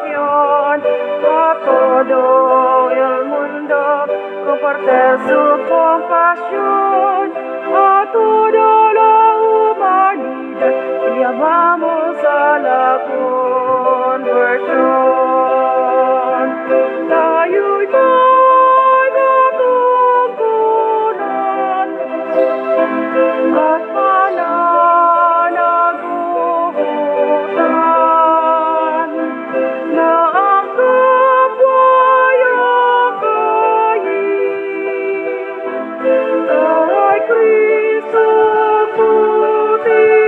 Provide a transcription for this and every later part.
salvación a todo el mundo, comparte su compasión a toda la humanidad y llamamos a la conversión. Tayo'y may katungkulan at pananagutan na ang kapwa'y akayin kay Kristo putihin.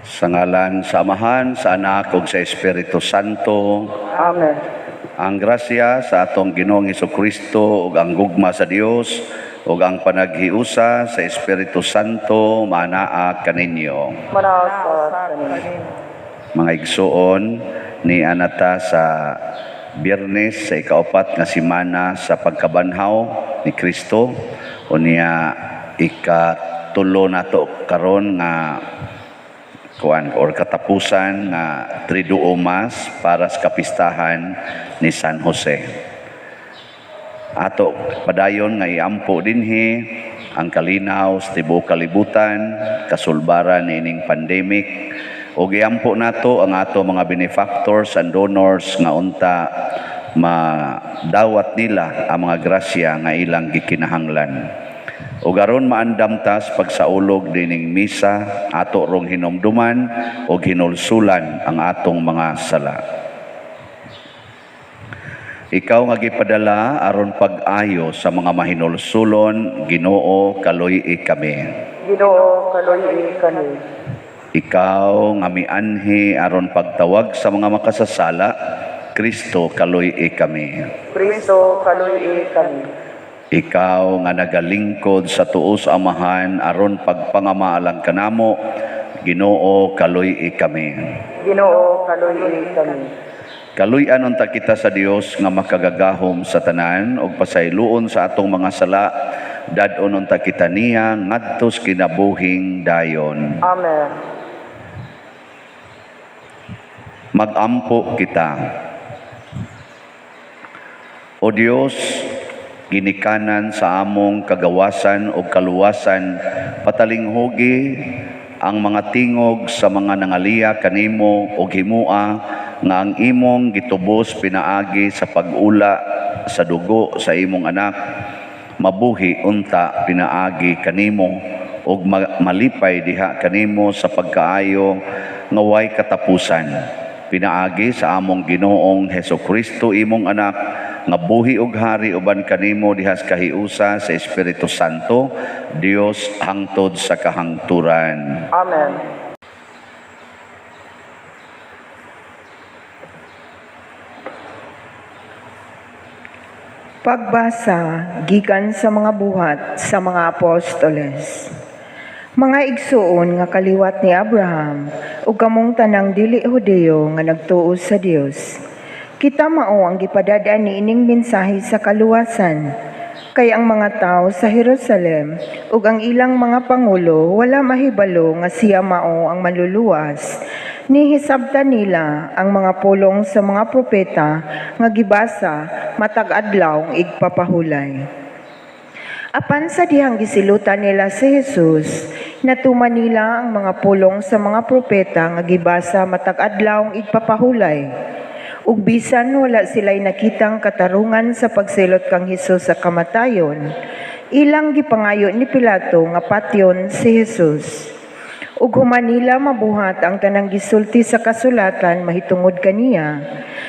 Sa ngalan sa Amahan, sa Anak ug sa Espiritu Santo. Amen. Ang grasya sa atong Ginoong Kristo ug ang gugma sa Dios ug ang panaghiusa sa Espiritu Santo manaa kaninyo. Manaa sa kaninyo. Mga igsuon, ni anata sa Biyernes sa ikaupat nga semana sa pagkabanhaw ni Kristo, unya ikatulo nato karon nga kuan or katapusan nga Triduo Mass para sa kapistahan ni San Jose. Ato padayon nga iampo dinhi ang kalinaw sa tibuok kalibutan, kasulbaran niining pandemic, ug iampo nato ang ato mga benefactors and donors nga unta madawat nila ang mga grasya nga ilang gikinahanglan. Ug aron maandam ta sa pagsaulog dining misa, ato rong hinumduman ug hinulsulan ang atong mga sala. Ikaw nga gipadala aron pag-ayo sa mga mahinulsulon, Ginoo, kaluy-i kami. Ginoo, kaluy-i kami. Ikaw nga mianhi aron pagtawag sa mga makasasala, Kristo, kaluy-i kami. Kristo, kaluy-i kami. Ikaw nga nagalingkod sa tuo sa Amahan aron pagpangamaalang kanamo, Ginoo, kaluy-i kami. Ginoo, kaluy-i kami. Kaluy-an unta kita sa Dios nga makagagahom sa tanan ug pasayloon sa atong mga sala, dad-on unta kita niya ngadto sa kinabuhing dayon. Amen. Magampo kita. O Dios, ginikanan sa among kagawasan ug kaluwasan, patalinghugi ang mga tingog sa mga nangaliya kanimo ug himua nga ang imong gitubos pinaagi sa pag-ula sa dugo sa imong anak mabuhi unta pinaagi kanimo ug malipay diha kanimo sa pagkaayo nga way katapusan pinaagi sa among Ginoong Hesukristo, imong anak, nga buhi ug hari uban kanimo diha sa kahiusa sa Espiritu Santo, Dios, hangtod sa kahangturan. Amen. Pagbasa gikan sa mga Buhat sa mga Apostoles. Mga igsuon nga kaliwat ni Abraham ug kamong tanang dili Hudiyo nga nagtuo sa Dios. Kita mao ang gipadad-an niining mensahe sa kaluwasan. Kay ang mga tawo sa Jerusalem ug ang ilang mga pangulo wala mahibalo nga siya mao ang manluluwas. Nihisabtan nila ang mga pulong sa mga propeta nga gibasa matag adlaw igpapahulay. Apan sa dihang gisilutan nila si Jesus, natuman nila ang mga pulong sa mga propeta nga gibasa matag adlaw igpapahulay. Ug bisan wala sila'y nakitang katarungan sa pagsilot kang Hesus sa kamatayon, ilang gipangayo ni Pilato nga patyon si Hesus. Ug human nila mabuhat ang tanang gisulti sa kasulatan mahitungod kaniya,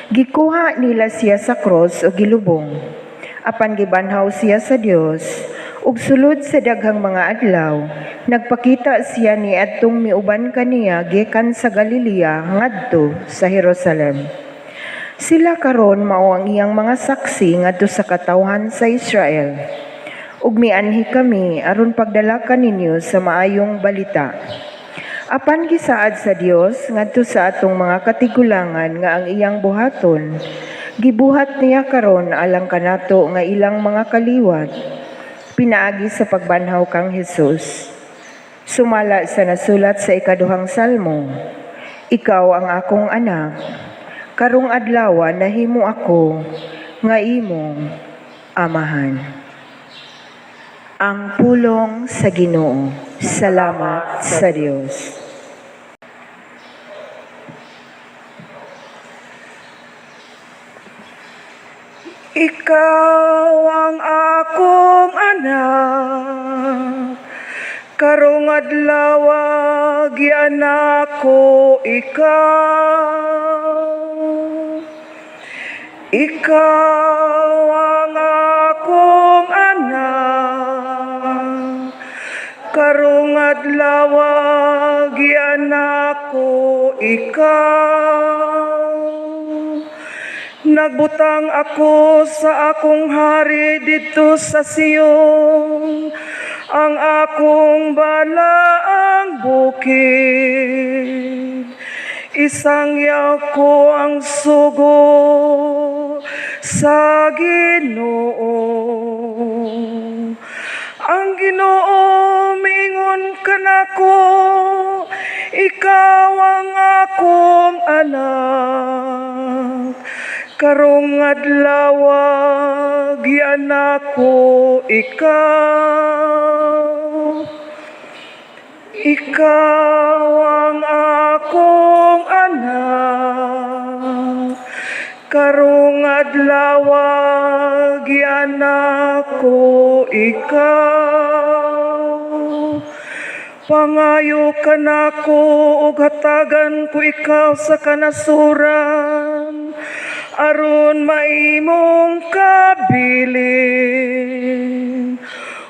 gikuha nila siya sa cross ug gilubong. Apan gibanhaw siya sa Dios, ug sulod sa daghang mga adlaw, nagpakita siya ni adtong miuban kaniya gikan sa Galilea ngadto sa Jerusalem. Sila karon mao ang iyang mga saksi ngadto sa katawhan sa Israel. Ug mianhi kami aron pagdala kaninyo sa maayong balita. Apan gisaad sa Dios ngadto sa atong mga katigulangan nga ang iyang buhaton, gibuhat niya karon alang kanato nga ilang mga kaliwat, pinaagi sa pagbanhaw kang Hesus. Sumala sa nasulat sa ikaduhang salmo, "Ikaw ang akong anak, karong adlawa nahimo ako nga imong amahan." Ang pulong sa Ginoo. Salamat sa Dios. Ikaw ang akong anak, karong adlaw gianak ko ikaw. Ikaw ang akong anak, karong adlaw gianak ko ikaw. Nagbutang ako sa akong hari didto sa Sion, ang akong balaang bukid. Isangyaw ko ang sugo sa Ginoo. Ang Ginoo miingon kanako, "Ikaw ang akong anak. Karong adlaw gianak ko ikaw." Ikaw ang akong anak, karong adlaw gianak ko ikaw. Pangayo kanako ug hatagan ko ikaw sa kanasuran, aron maimong kabilin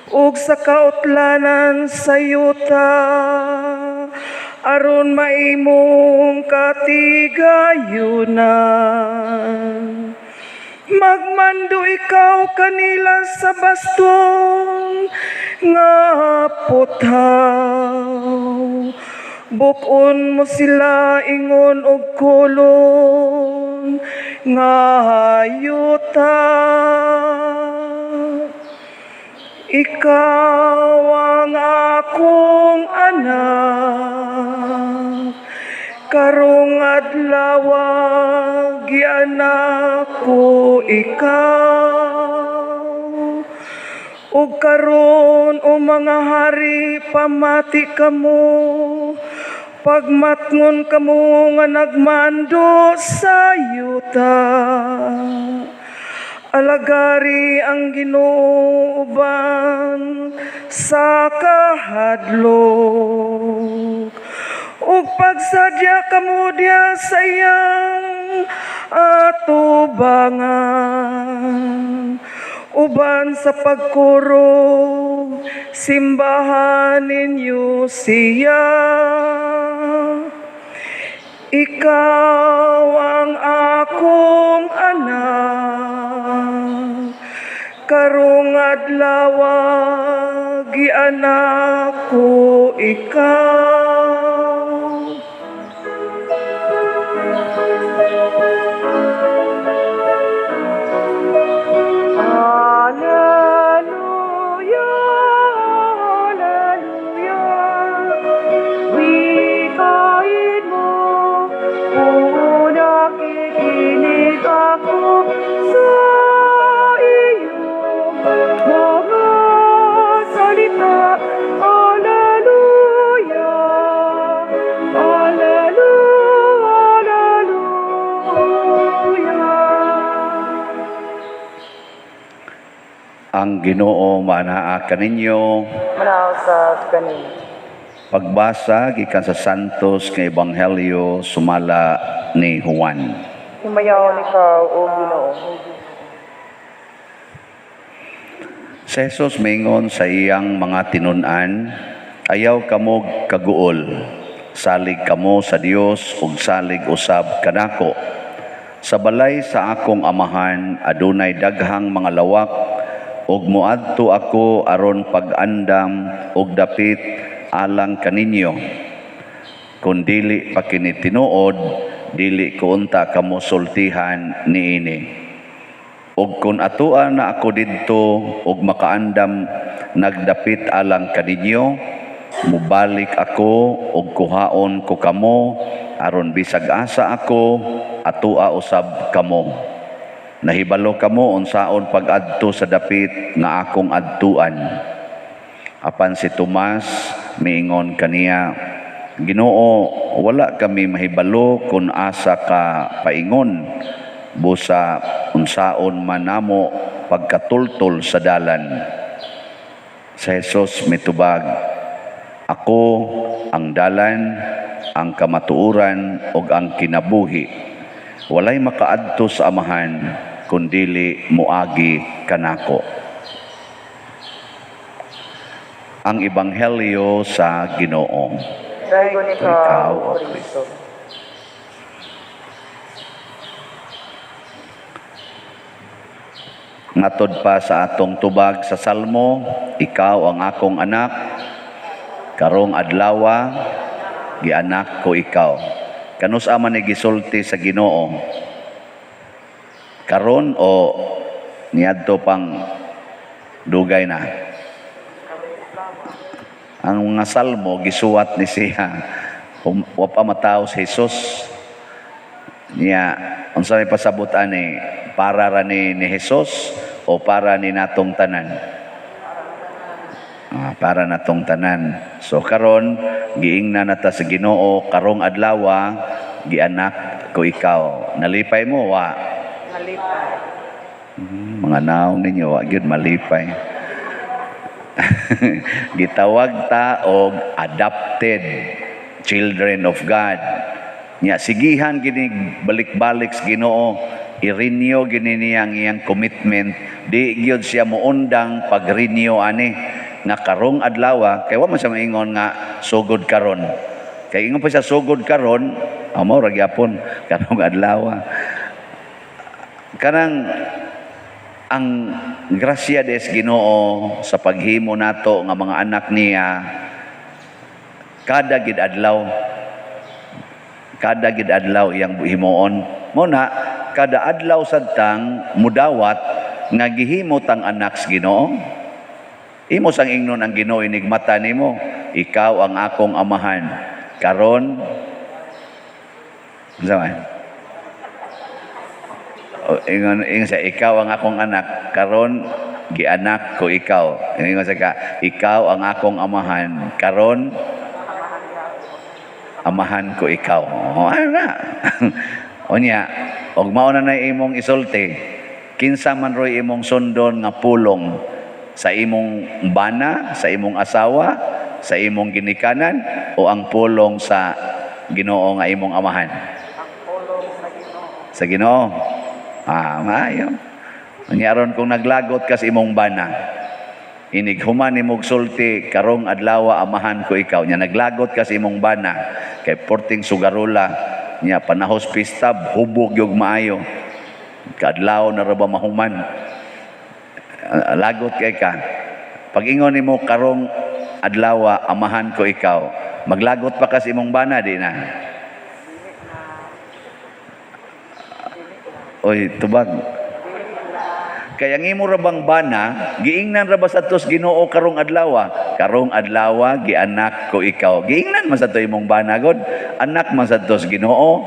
ug sa kautlanan sa yuta, aron maimong katigayunan. Magmando ikaw kanila sa baston nga puthaw. Buk-on mo sila ingon og kolon nga yuta. Ikaw ang akong anak, karong adlaw gianak ko ikaw. Ug karon, o mga hari, pamati kamo, pagmatngon kamo nga nagmando sa yuta. Alagari ang Ginoo uban sa kahadlok, ug pagsadya kamo diha sa iyang atubangan uban sa pagkurog, simbahan ninyo siya. Ikaw ang akong anak, karong adlaw gianak ko ikaw. Alleluia, Alleluia. Wikain mo, oo, nakikinig ako sa iyong mga salita. Alleluia, Alleluia, Alleluia. Ang Ginoo maanaa kaninyo. Manausap kanimo. Pagbasa gikan sa Santos nga Ebanghelyo sumala ni Juan. Himayaon ikaw, O Ginoo. Si Jesus mingon sa iyang mga tinun-an, "Ayaw kamo kaguol, salig kamo sa Dios ug salig usab kanako. Sa balay sa akong amahan adunay daghang mga lawak, ug moadto ako aron pag-andam og dapit alang kaninyo. Kun dili pa kini tinuod, dili ko unta kamo sultihan niini. Ug kun atoa na ako didto ug makaandam nagdapit alang kaninyo, Mubalik ako ug kuhaon ko kamo aron bisag asa ako, atua usab kamo. Nahibalo kamo unsaon pag-adto sa dapit nga akong adtuan." Apan si Tomas miingon kaniya, "Ginoo, wala kami mahibalo kung asa ka paingon. Busa unsaon man namo pagkatultol sa dalan?" Si Jesus mitubag, "Ako ang dalan, ang kamatuoran ug ang kinabuhi. Walay makaadto sa Amahan kun dili moagi kanako." Ang Ebanghelyo sa Ginoo. Daygon Ikaw, ikaw, O O Kristo. Ngatod pa sa atong tubag sa Salmo, "Ikaw ang akong anak, karong adlawa gianak ko ikaw." Kanus-a man ni gisulti sa Ginoo? Karon o niadto pang dugay na? Ang mga salmo gisuwat ni siya. Wa pa matawo si Jesus. Niya, unsa may pasabot ani, para ra ni Jesus o para ni natong tanan? Para natong tanan. So karon giingnan nata sa Ginoo, "Karong adlawa gianak ko ikaw." Nalipay mo wa? Nalipay. Mga naong ninyo wa gyud malipay. Gitawag ta og adopted children of God. Nya sigihan gini balik-balik sa Ginoo, i-renew gini niya ang iyang commitment. Di gyud siya moundang pag-renew ani nga karong adlawa, kay wa man siya maingon nga sugod karon. Kay ingon pa siya sugod karon, amo ra gyapon karong adlawa. Kanang ang grasya des Ginoo sa paghimo nato nga mga anak niya kada gid adlaw, kada gid adlaw iyang himuon. Mo na kada adlaw sadtang mudawat nga gihimo tang anak sa Ginoo. Imo sang ingnon ang Ginoo inigmata nimo, "Ikaw ang akong amahan karon." Unsa man? O, ingon siya, "Ikaw ang akong anak karon gianak ko ikaw." Ingon siya ka, "Ikaw ang akong amahan karon amahan ko ikaw." O, ano na? Unya, og mao na na imong isulti, kinsa man roy imong sundon nga pulong sa imong bana, sa imong asawa, sa imong ginikanan, o ang pulong sa Ginoo nga imong amahan? Ang pulong sa Ginoo. Sa Ginoo. Maayo. Unya aron kung naglagot ka sa imong bana, inig human nimog sulti, "Karong adlaw amahan ko ikaw." Nya naglagot ka sa imong bana, kay porting sugarula, nya panahos pista, hubog yug maayo. Kaadlaw na ra ba mahuman? Lagot kay ka. Pag ingon nimo, "Karong adlaw amahan ko ikaw," maglagot pa ka sa imong bana, di na? Oy, tubag. Kaya ang imo ra bang bana, giingnan ra ba sa tos Ginoo karong adlaw? "Karong adlaw gianak ko ikaw." Giingnan man sa to imong bana god. Anak man sa tos Ginoo.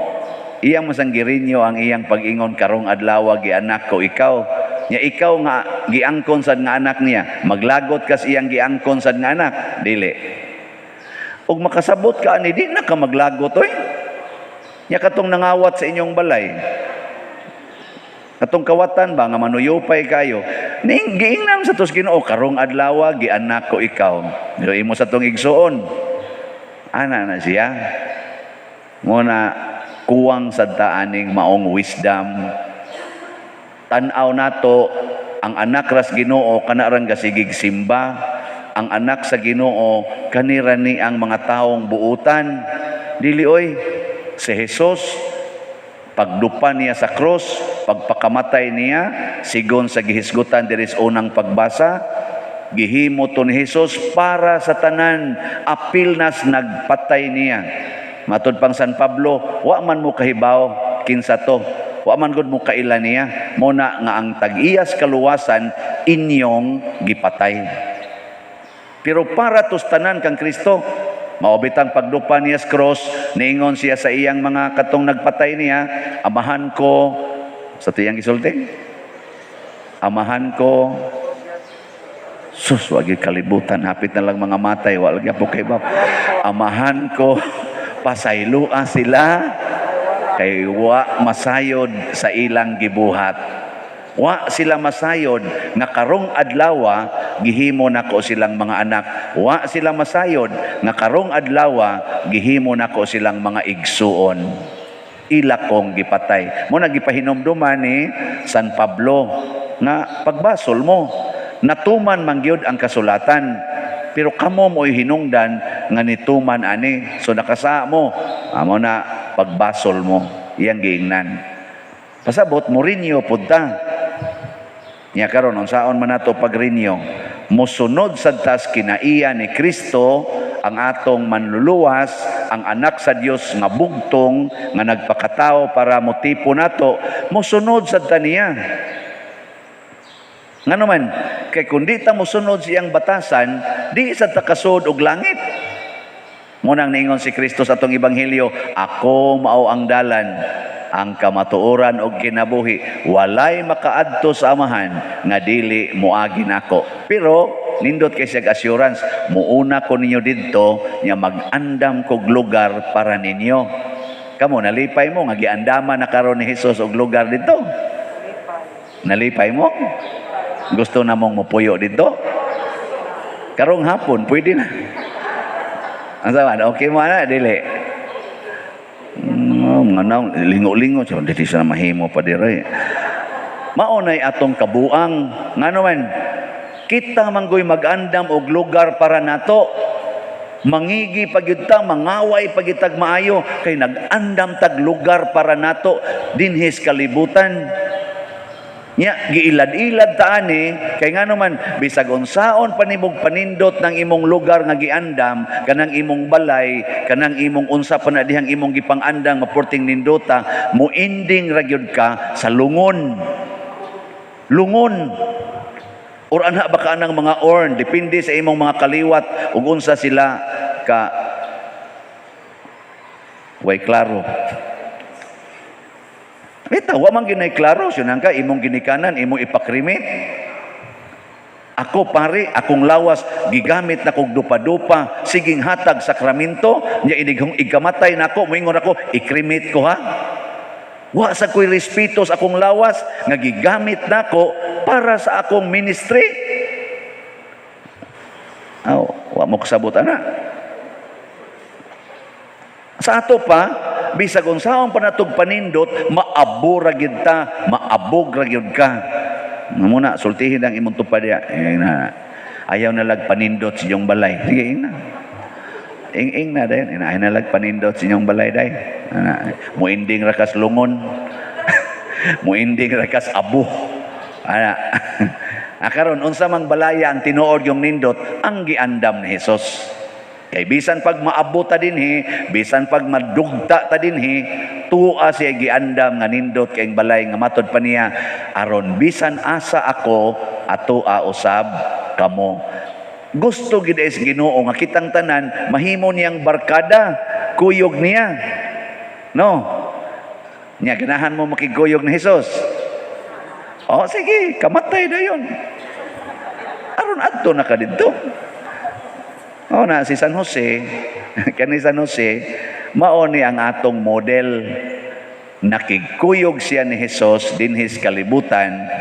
Iyang masang girinyo ang iyang pag-ingon, "Karong adlaw gianak ko ikaw." Nya ikaw nga giangkon sad nga anak niya, maglagot kas iyang giangkon sad nga anak, dili. Ug makasabot ka ani, di na ka maglagot oy. Nya katong nangawat sa inyong balay, katong kawatan ba nga manuyupay kayo, ning giingnan sa tos Ginoo, "Karong adlaw gianak ko ikaw." Pero imo sa tong igsuon, ana na siya. Muna kuwang sad ta aning maong wisdom. Tan-aw nato ang anak ras Ginoo kana rang gasigig simba. Ang anak sa Ginoo kanira ni ang mga taong buutan. Dili oy, si Jesus pagdupa niya sa krus, pagpakamatay niya, sigon sa gihisgutan diri sa unang pagbasa, gihimo to ni Jesus para sa tanan, apil nas nagpatay niya. Matud pang San Pablo, wa man mo kahibaw kinsa to, wa man gud mo kaila niya, mo na nga ang tag-iyas kaluwasan inyong gipatay. Pero para tustanan kang Kristo, mao bitang pagdupa niya sa cross, niingon siya sa iyang mga katong nagpatay niya, "Amahan ko," sa tiyang gisulti, "Amahan ko," sus, wagi kalibutan, hapit na lang mga matay, wala po kay ba. "Amahan ko, pasaylua sila, kay wa masayod sa ilang gibuhat." Wa sila masayod nga karong adlawa gihimo nako silang mga anak. Wa sila masayod nga karong adlawa gihimo nako silang mga igsuon. Ila kong gipatay. Mao na gipahinumduman ni San Pablo nga pagbasol mo, natuman man gyud ang kasulatan. Pero kamo mo'y hinungdan nga nituman ani. So nakasaa mo, amo na pagbasol mo, iyang giingnan. Pasabot mo renew pud ta. Nya karon, unsaon man nato pag-renew? Mosunod sad tas kinaiya ni Kristo ang atong manluluwas, ang anak sa Dios nga bugtong nga nagpakatao para motipo nato, mosunod sad ta niya. Ngano man, kay kung di ta mosunod sa iyang batasan, di sad ta kasud og langit. Munang niingon si Kristo sa atong ebanghelyo, "Ako mao ang dalan, ang kamatuoran og kinabuhi. Walay makaadto sa Amahan nga dili moagi nako." Pero nindot kay siya assurance, "Muuna ko ninyo didto, nya mag-andam kog lugar para ninyo." Kamo, nalipay mo nga giandaman na karon ni Jesus og lugar didto? Nalipay mo? Gusto na mong mupuyo didto? Karong hapon, pwede na. Ang sama, okay mo na, dili? Nga na, lingo-lingo, so, dili siya mahimo pa dire. Maunay atong kabuang. Ngano man, kita manggoy mag-andam og lugar para nato. Mangigi pagyud ta, mangaway pagyud maayo kay nag-andam tag lugar para nato dinhis kalibutan. Nya giilad-ilad ta ani kay ngano man, bisag unsaon pa nimog panindot ng imong lugar nga giandam, kanang imong balay, kanang imong unsa pa na dihang imong gipang-andam nga porting nindota, moending ra gyud ka sa lungon. Lungon. Or ana baka anang mga urn, depende sa imong mga kaliwat ug unsa sila ka way klaro. Bitaw, wa man ginay klaro, syunan ka, imong ginikanan, imong ipa-cremate. Ako pare, akong lawas, gigamit na kog dupa-dupa, siging hatag sakramento, nya inighong ikamatay nako, moingon ako, "I-cremate ko ha." Wa sa ko'y respeto sa akong lawas, nga gigamit nako para sa akong ministry. Aw, wa mo kasabot ana. Sa ato pa, bisag unsaon pa natog panindot, maabo ra gyud ta, maabog ra gyud ka. Muna, sultihin ang imong tupad diya. Eh, na, ayaw na lag panindot sa inyong balay. Sige, ing na. Ing-ing na dayon. Ina, ayaw na lag panindot sa inyong balay day. Ana, muinding ra kas lungon. Muinding ra kas abo. Ana. Ah, karon unsa mang balaya ang tinuod yung nindot ang giandam ni Hesus. Kay bisan pag maabot ta dinhi, bisan pag madugta ta dinhi, tuwa siya giandam nga nindot kay balay nga matod pa niya, aron bisan asa ako, atoa usab kamo. Gusto gid is Ginoo nga kitang tanan mahimo niyang barkada, kuyog niya. No? Nya ganahan mo makigkuyog ni Hesus? Oh, sige, kamatay dayon. Aron adto na ka didto. Oh na si San Jose, kani San Jose, mao ni ang atong model. Nakigkuyog siya ni Hesus dinhis kalibutan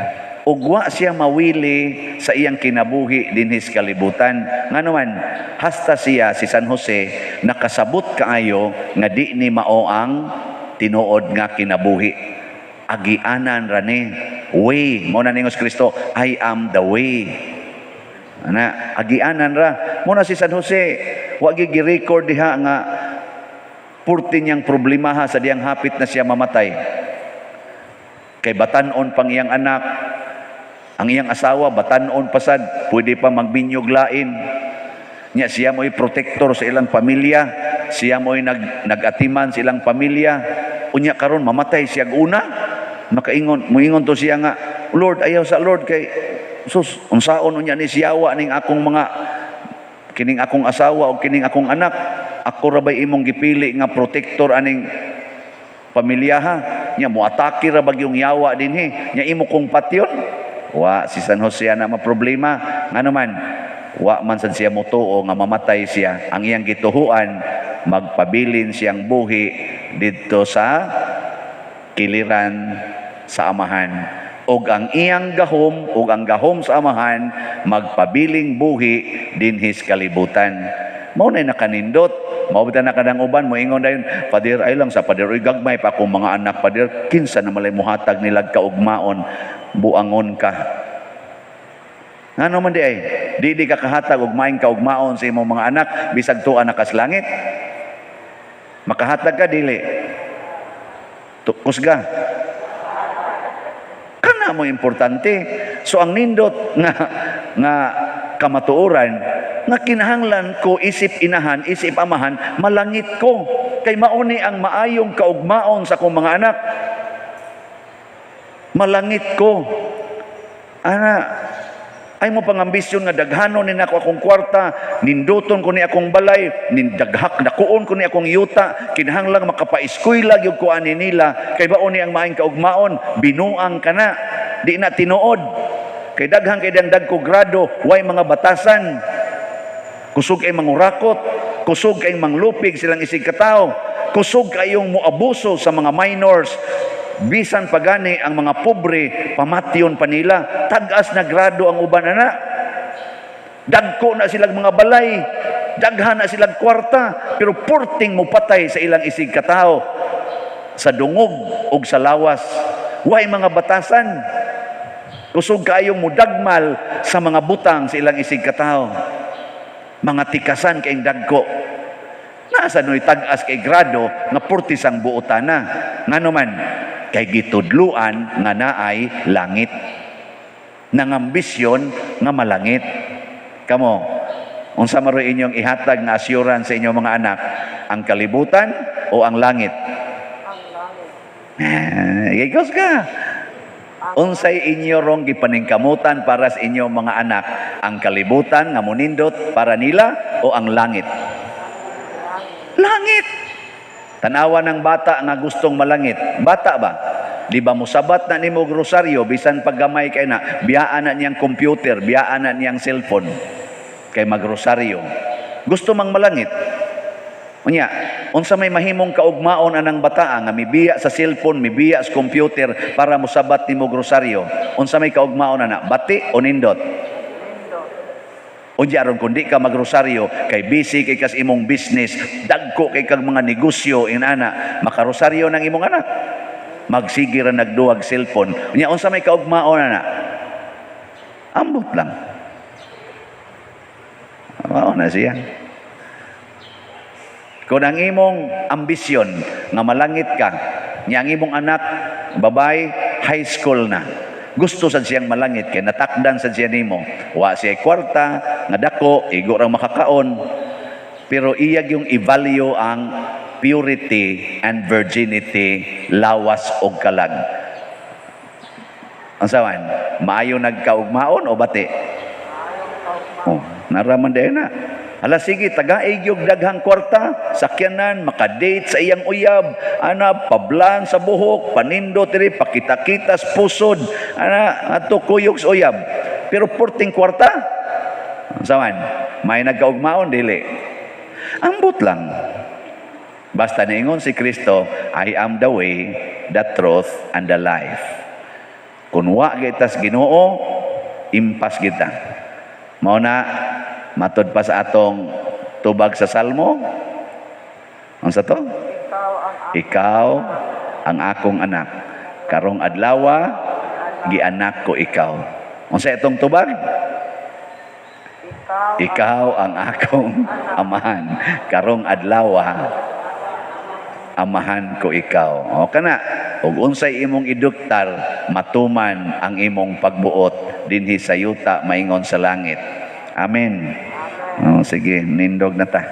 ug wa siya mawili sa iyang kinabuhi dinhis kalibutan. Ngano man, hasta siya si San Jose nakasabot kaayo nga di ni mao ang tinuod nga kinabuhi. Agianan ra ni way mo na ningos Kristo, "I am the way." Ana, agianan ra. Mo na si San Jose, wa gyud gi-record diha nga purti niyang problemaha sa diyang hapit na siya mamatay. Kay batan-on pang iyang anak, ang iyang asawa batan-on pasad, pwede pa magminyog lain. Nya siya mo'y protector sa ilang pamilya, siya mo'y nag-atiman sa ilang pamilya. Unya karon mamatay siya una, makaingon, muingon to siya nga, "Lord, ayaw sa Lord kay sus, unsaon unya ni siyawa ning akong mga Kining akong asawa o kining akong anak, ako ra bay imong gipili nga protector aning pamilya ha? Nya moatake ra bag yung yawa dinhi, nya imo kong patyon? Wa si San Jose na maproblema. Ngano man? Wa man sad siya motuo nga mamatay siya. Ang iyang gituhuan, magpabilin siyang buhi didto sa kiliran sa Amahan, ug ang iyang gahom ug ang gahom sa Amahan magpabiling buhi dinhi sa kalibutan. Mao na nakanindot. Mao bitaw na kanang uban moingon dayon, "Pader, ay lang sa pader, uy, gagmay pa akong mga anak, pader, kinsa na malay mohatag nilag kaugmaon?" Buangon ka. Ngano man di ay di ka kahatag og maayong kaugmaon sa imong mga anak bisag tuwa na kas langit? Makahatag ka, dili? Kusga kana mo importante. So ang nindot nga nga kamatuoran nga kinahanglan ko isip inahan, isip amahan, malangit ko kay mauni ang maayong kaugmaon sa akong mga anak. Malangit ko ana. Ay mo pangambisyon nga daghanon ni nako akong kwarta, ninduton ko ni akong balay, nindaghak nakuon ko ni akong yuta, kinahanglan makapaeskwela gyud ko ani nila kay baon ni ang maayong kaugmaon. Binuang ka na, di na tinuod. Kay daghan kay dang dagko grado, way mga batasan. Kusog kay mangurakot, kusog kay manglupig silang isig katawo, kusog kayong moabuso sa mga minors. Bisan pagani ang mga pobre, pamatyon pa nila. Tag-as na grado ang uban ana. Dagko na silang mga balay, daghan na silang kwarta, pero purting mupatay sa ilang isig katawo sa dungog ug sa lawas. Way mga batasan. Kusog kaayong mudagmal sa mga butang sa ilang isig katawo. Mga tikasan kayong dagko. Nasa no'y tag-as kay grado nga purti sang buotana. Ngano man? Kay gitudluan nga naay langit. Nangambisyon nga malangit. Kamo, unsa maroy inyong ihatag nga assurance sa inyong mga anak? Ang kalibutan o ang langit? Ang langit. Eh, igos ka. Unsay inyo rong gipaningkamutan para sa inyong mga anak? Ang kalibutan nga monindot para nila o ang langit? Langit. Tanawa ng bata nga gustong malangit. Bata ba? Di ba musabat na nimo og rosaryo bisan paggamay kay na, biyaan na niyang computer, biyaan na niyang cellphone kay magrosaryo. Gusto mang malangit. Unya, unsa may mahimong kaugmaon anang bataa nga mibiya sa cellphone, mibiya sa computer para mosabat nimo og rosaryo? Unsa may kaugmaon ana? Bati o nindot? Nindot. Unya aron kung di ka magrosaryo kay busy kay kas imong business, dagko kay kag mga negosyo inana, makarosaryo ng imong anak. Magsige ra nagduwag cellphone. Unya unsa may kaugmaon ana? Ambot lang. Mao na siya. Kung ang imong ambisyon nga malangit ka, niya ang imong anak, babae, high school na. Gusto sad siyang malangit kay natakdan sad siya nimo. Wa siya kwarta nga dako, igo ra makakaon. Pero iyag yung i-value ang purity and virginity, lawas og kalag. Ang sawan, maayo nagkaugmaon o bati? Oh, naraman din na. Hala sige, tagaig yung daghang kwarta, sakyanan, makadate sa iyang uyab, ana, pablan sa buhok, panindo diri, pakita-kita sa pusod, ana, ato kuyog sa uyab. Pero purting kwarta, sawan, may nagkaugmaon, dili. Ambot lang. Basta niingon si Kristo, "I am the way, the truth, and the life." Kung wa gitas Ginoo, impas kita. Mao na matod pa sa atong tubag sa Salmo. Unsa to? Ikaw ang akong "Ikaw ang akong anak. Karong adlawa gianak ko ikaw." Unsa itong tubag? Ikaw, "Ikaw ang akong amahan. Karong adlawa amahan ko ikaw." O kana, ug unsay imong iduktar, matuman ang imong pagbuot dinhi sa yuta maingon sa langit. Amen. O, sige, nindog na ta.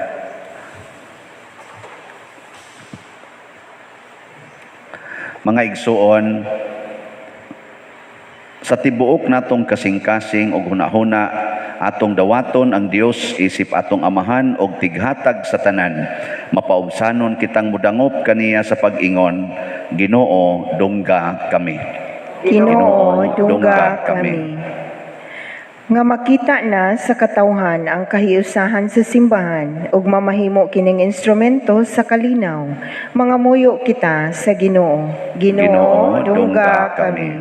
Mga igsuon, sa tibuok natong kasing-kasing og hunahuna Atong dawaton ang Dios isip atong amahan og tighatag sa tanan. Mapaubsanon kitang mudangop kaniya sa pag-ingon, Ginoo, dungga kami. Ginoo, dungga kami. Nga makita na sa katawhan ang kahiusahan sa simbahan ug mamahimo kining instrumento sa kalinaw. Mangamuyo kita sa Ginoo. Ginoo, dungga kami.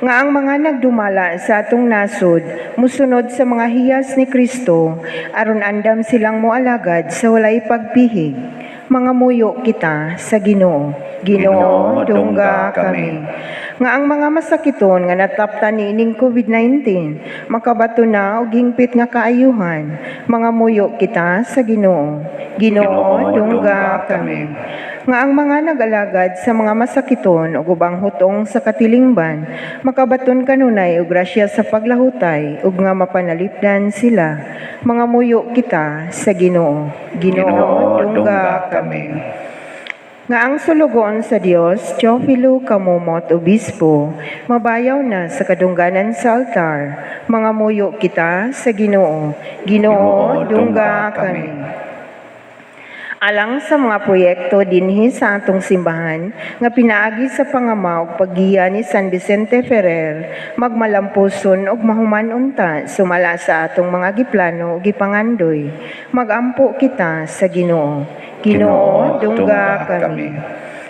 Nga ang mga nagdumala sa atong nasod musunod sa mga hiyas ni Kristo aron andam silang moalagad sa walay pagpihig. Mangamuyo kita sa Ginoo. Ginoo, dungga kami. Nga ang mga masakiton nga nataptan niining COVID-19 makabato na og hingpit nga kaayuhan. Mangamuyo kita sa Ginoo. Ginoo, dungga kami. Nga ang mga nag-alagad sa mga masakiton ug ubang hutong sa katilingban makabaton kanunay og grasya sa paglahutay ug nga mapanalipdan sila. Mangamuyo kita sa Ginoo. Ginoo, dungga kami. Nga ang sulugoon sa Dios, Teofilo Camomot Obispo, mabayaw na sa kadungganan sa altar. Mangamuyo kita sa Ginoo. Ginoo, dungga kami. Alang sa mga proyekto dinhi sa atong simbahan nga pinaagi sa pangama ug paggiya ni San Vicente Ferrer, magmalampuson ug mahuman unta sumala sa atong mga giplano ug gipangandoy. Magampo kita sa Ginoo. Ginoo, dungga kami.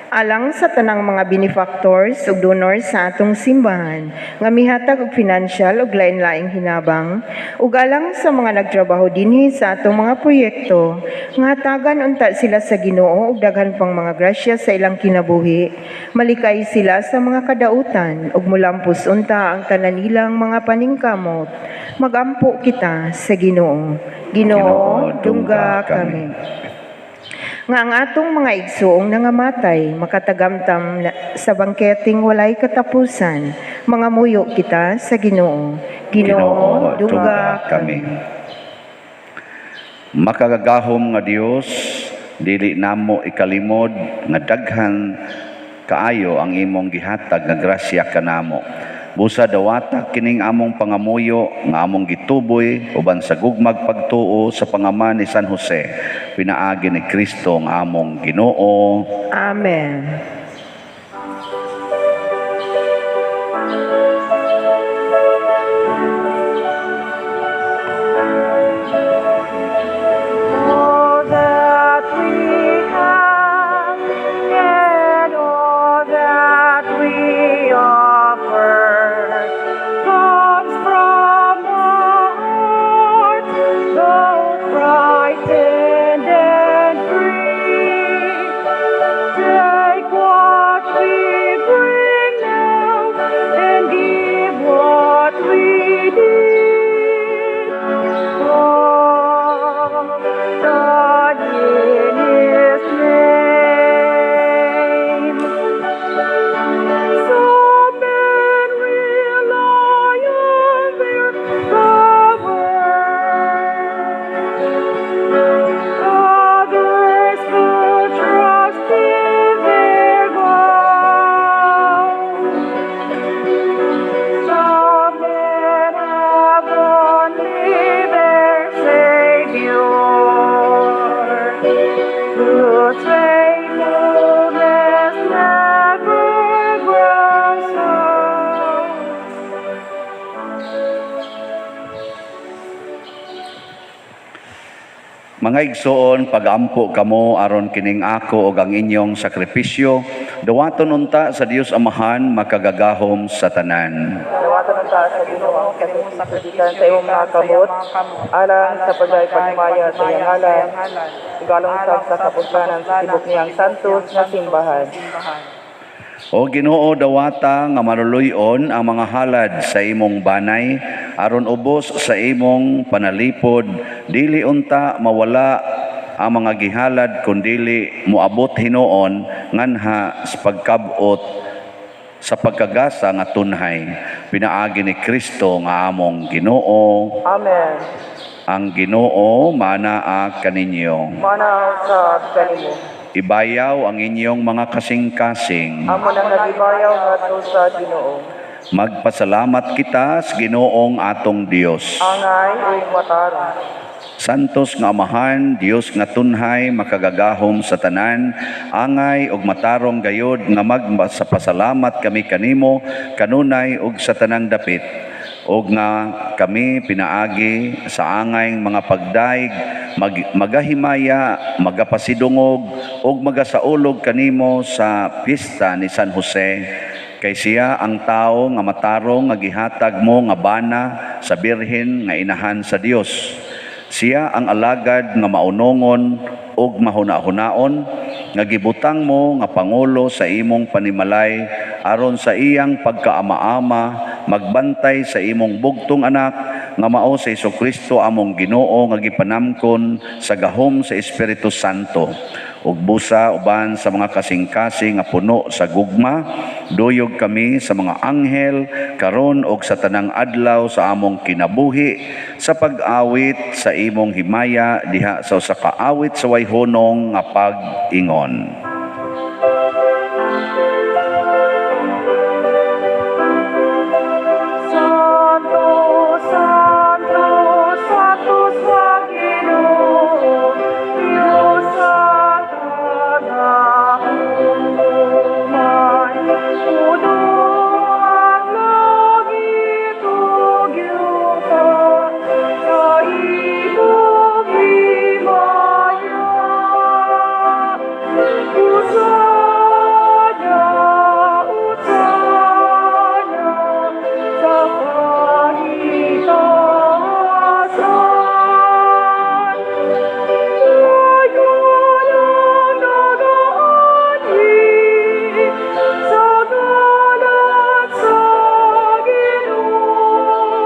Alang sa tanang mga benefactors ug donors sa atong simbahan nga mihatag og financial ug lain-laing hinabang, ug alang sa mga nagtrabaho dinhi sa atong mga proyekto nga hatagan unta sila sa Ginoo og daghan pang mga grasya sa ilang kinabuhi, malikay sila sa mga kadautan ug mulampos unta ang tanan nilang mga paningkamot. Magampo kita sa Ginoo. Ginoo, dungga kami. Nga ang atong mga igsuong nangamatay makatagamtam sa bangketeng walay katapusan. Mangamuyo kita sa Ginoo. Ginoo, dungga kami. Makagagahom nga Dios, dili namo ikalimod nga daghan kaayo ang imong gihatag nga grasya kanamo. Busa dawata kining among pangamuyo nga among gituboy uban sa gugmag pagtuo sa pangama ni San Jose, pinaagi ni Kristo nga among Ginoo. Amen. All that we have and all that we offer comes from a heart both frightened and free. Take what we bring now and give what we need. Oh, God, in His name. Some men rely on their power, others put trust in their gold. Some men have only their Savior, whose faithfulness never grows old. Mga igsoon, pagampo kamo aron kining ako og ang inyong sakripisyo, dawaton unta sa Dios Amahan makagagahom sa tanan. Dawatan unta sa Ginoo ang sakripisyo gikan sa imong mga kamot, alang sa pagpahimaya sa iyang ngalan, ug alang usab sa kapuslanan sa tibok niyang santos nga simbahan. O Ginoo, dawata nga maluluy-on ang mga halad sa imong banay aron ubos sa imong panalipod, dili unta mawala ang mga gihalad kundili moabot hinuon nganha sa pagkab-ot sa pagkagasa nga tunhay, pinaagi ni Kristo nga among Ginoo. Amen. Ang Ginoo manaa kaninyo. Mana sa kanimo. Ibayaw ang inyong mga kasing-kasing. Amo nang nagibayaw ngadto sa Ginoo. Magpasalamat kita sa Ginoong atong Dios. Angay ug matarong. Santos nga Amahan, Dios nga tunhay, makagagahom sa tanan, angay ug matarong gayod nga magpasalamat kami kanimo kanunay ug sa tanang dapit, ug nga kami pinaagi sa angay mga pagdaig magahimaya, magapasidungog ug magasaulog kanimo sa pista ni San Jose, kay siya ang tawo nga matarong nga gihatag mo nga bana sa birhen nga inahan sa Dios. Siya ang alagad nga maunongon ug mahuna-hunaon nga gibutang mo nga pangulo sa imong panimalay aron sa iyang pagkaama-ama magbantay sa imong bugtong anak nga mao sa Hesukristo among Ginoo nga gipanamkon sa gahom sa Espiritu Santo. Ug busa uban sa mga kasing-kasing nga puno sa gugma, duyog kami sa mga anghel karon og sa tanang adlaw sa among kinabuhi sa pag-awit sa imong himaya diha sa usa ka awit sa wayhunong nga pag-ingon. Santo, Santo, Santo sa Ginoo, Diyos sa kagahuman. Puno ang langit ug yuta sa imong himaya. Hosana, Hosana, sa kahitasan. Dayon ang nagaanhi sa ngalan sa Ginoo.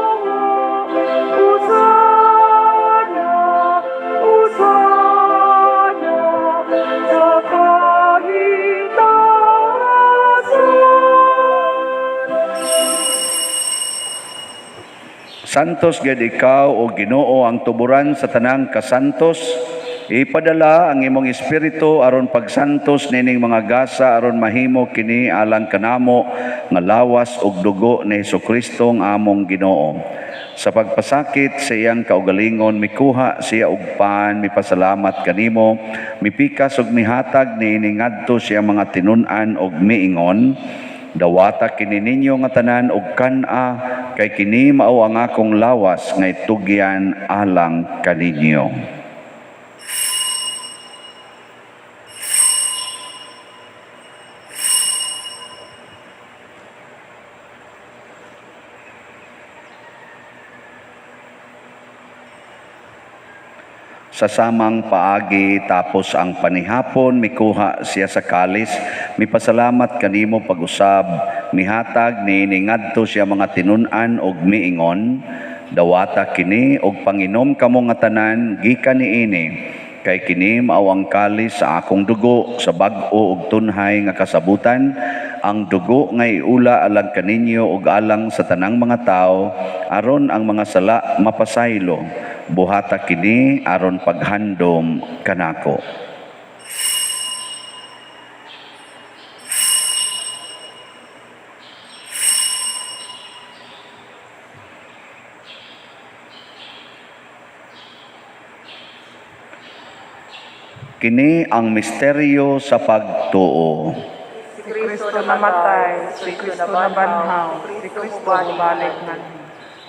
Hosana, Hosana, sa kahitasan. Santos gid ikaw o Ginoo ang tuburan sa tanang kasantos. Ipadala ang imong espiritu aron pagsantos nining mga gasa aron mahimo kini alang kanamo nga lawas ug dugo ni Hesukristo ang among Ginoo. Sa pagpasakit sa iyang kaugalingon mikuha siya og pan, mipasalamat kanimo, mipikas ug mihatag niini ngadto siya mga tinun-an og miingon, dawata kini ninyo nga tanan og kan-a, kay kini mao ang akong lawas nga itugyan alang kaninyo. Sa samang paagi tapos ang panihapon, mikuha siya sa kalis, mipasalamat kanimo pag-usab, mihatag niini ngadto siya mga tinun-an og miingon, dawata kini og panginom kamo nga tanan gikan niini, kay kini mao ang kalis sa akong dugo sa bag-o og tunhay nga kasabutan, ang dugo nga iula alang kaninyo ug alang sa tanang mga tawo aron ang mga sala mapasaylo. Buhata kini aron paghandom kanako. Kini ang misteryo sa pagtuo. Si Kristo namatay, si Kristo nabanhaw, si Kristo mubalik nganhi.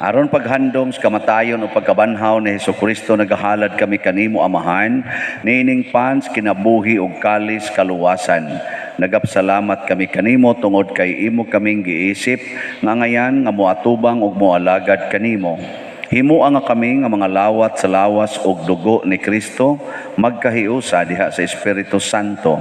Aron paghandom sa kamatayon o pagkabanhaw ni Hesukristo, nagahalad kami kanimo Amahan, niining pans kinabuhi ug kalis kaluwasan. Nagapasalamat kami kanimo tungod kay imo kaming giisip nga ngayan nga moatubang ug moalagad kanimo. Himoa nga kami nga mga lawat sa lawas ug dugo ni Kristo, magkahiusa diha sa Espiritu Santo.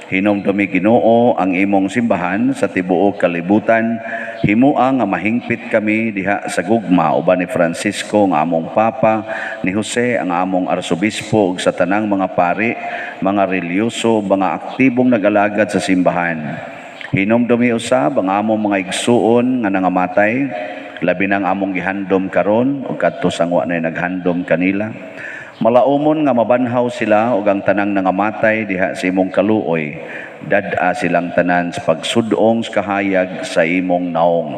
Hinumdumi Ginoo ang imong simbahan sa tibuok kalibutan. Himoa nga mahingpit kami diha sa gugma uban ni Francisco nga among Papa, ni Jose ang among Arsobispo ug sa tanang mga pari, mga relihiyoso, mga aktibong nag-alagad sa simbahan. Hinumdumi usab ang among mga igsuon nga nangamatay, labi nang among gihandom karon ug kadto sa wa nay naghandom kanila. Malaumon nga mabanhaw sila ug ang tanang nangamatay diha sa imong kaluoy. Dad-a silang tanan sa pagsudong sa kahayag sa imong naong.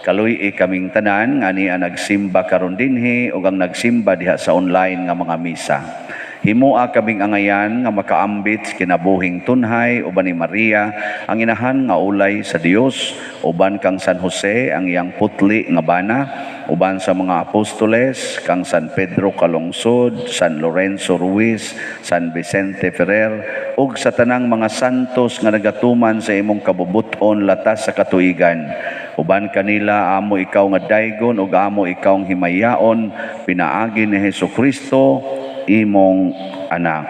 Kaluy-i kaming tanan nga niya nagsimba karon dinhi ug ang nagsimba diha sa online nga mga misa. Himoa kaming angayan nga makaambit sa kinabuhing tunhay uban ni Maria ang inahan nga ulay sa Dios, uban kang San Jose ang iyang putli nga bana, uban sa mga apostoles kang San Pedro Calungsod, San Lorenzo Ruiz, San Vicente Ferrer ug sa tanang mga santos nga nagatuman sa imong kabubut-on latas sa katuigan. Uban kanila amo ikaw nga daygon ug amo ikaw ang himayaon pinaagi ni Hesukristo imong anak.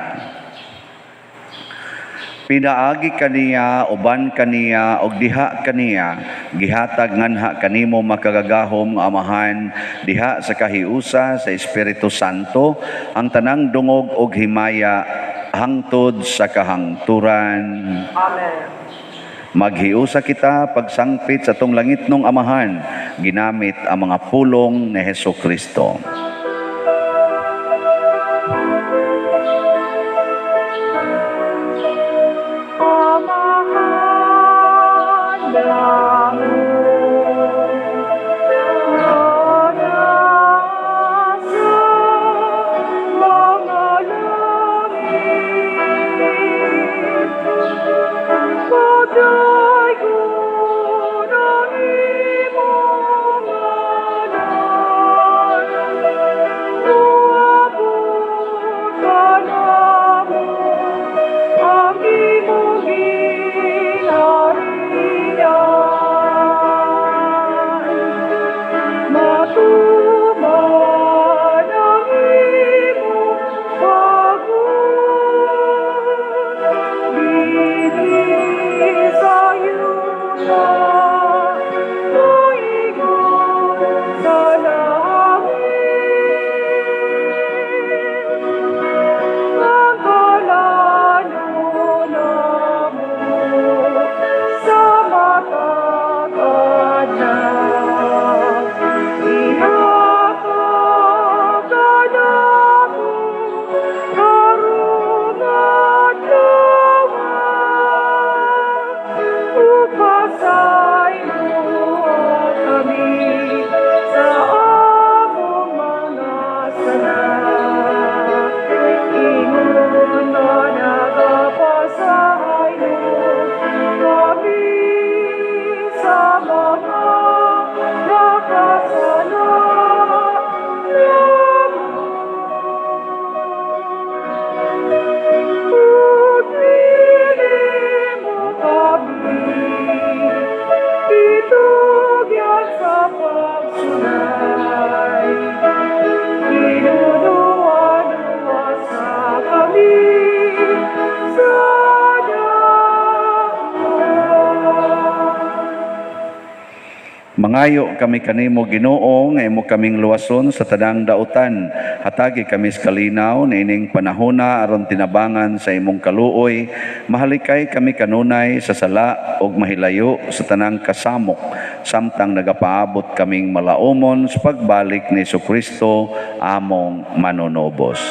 Pinaagi kaniya, uban kaniya, og diha kaniya, gihatag nganha kanimo makagagahom nga Amahan, diha sa kahiusa sa Espiritu Santo, ang tanang dungog og himaya hangtod sa kahangturan. Amen. Maghiusa kita pagsangpit sa tong langitnong Amahan, ginamit ang mga pulong ni Hesukristo. Mangayo kami kanimo Ginoo nga imo kaming luwason sa tanang dautan. Hatagi kami sa kalinaw niining panahona aron tinabangan sa imong kaluoy. Mahalikay kami kanunay sa sala ug mahilayo sa tanang kasamok samtang nagapaabot kaming malaumon sa pagbalik ni Hesukristo among manunubos.